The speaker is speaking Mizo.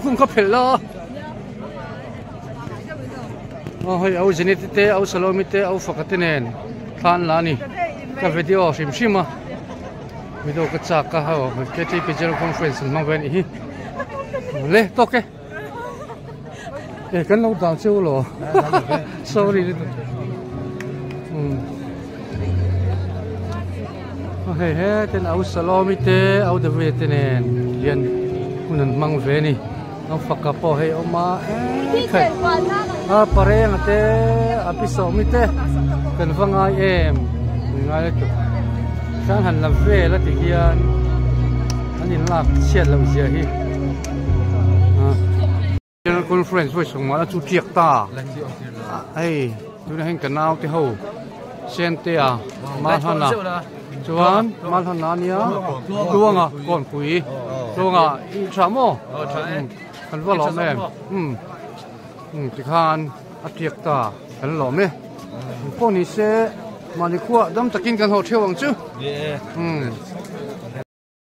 Lukhum kha phelh la. Aw hei au Zenith te au Salomi te au Faka te nen thla an la a ni. Ka video hrim hrim a. Video ka chak a ho KTP General Conference an hmang ve a nih hi. Le tawk e. E kan lo dal cheu lo. Sorry. Um. Hei he ten au Salomi te au David te nen lian hun an hmang ve ni. Ang faka pawh hei awm a ekhai a parenga te a pi sawmi te kan va ngai em ngai lutuk chuan han la vel a ti hian an in lak chhiat loh zia hi General Conference vawi sawm a chu tiak ta hei tunah hian ka nau te ho Sentea Malhana chuan Malhana ania Tluanga Kawnpui Tluanga i tha maw kan va lawm em um um tikhan a tiak ta kan lawm e pawh ni se mahni khuah dam takin kan haw theuh ang chu um.